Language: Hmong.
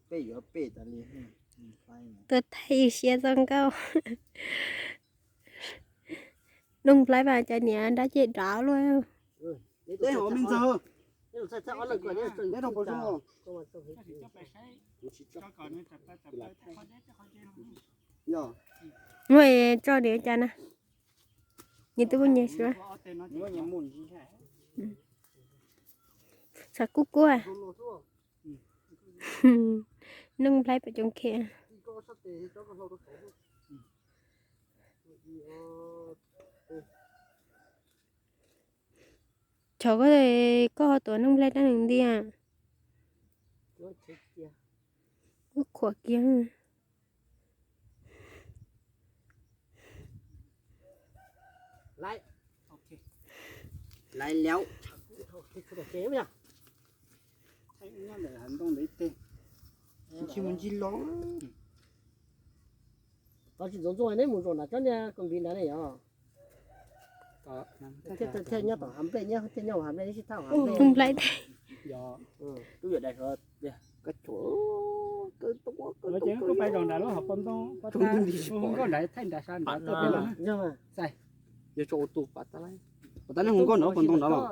Peb yuav peb tas li. Tuaj thaij siab txoj nkauj. Noog nplaib mas cov niam dab ceg dav luaj. Deb hauv me ntxawg. Deb rau pem zoo. Muaj tso niam cas na. Nyias twb muaj nyias suav. Xav kub kub. Noog nplaib pem coob khe. Chov koj, koj ho tuav noog nplaib dab neeg ntiag. Ub, khuam kiag. Laiv lawm. Ntoo ntawd ib teg, tsis mus ncig los. Tau tsis ntxoov ntxoo neb mus zaum nram tsob niag koom npiv ntawd ne yog. Thiaj nyob tom hav nplej, thiaj nyob hav nplej, neb sib thab hav nplej. Ub, nplaib teg. Koj tsuav, koj tsuav, koj tsuav. Nkauj nrad thaij nrad sab nrad. Yog tso ua tus pas tas, pas tas neb hu nkauj nrad pos ntoo nrad los.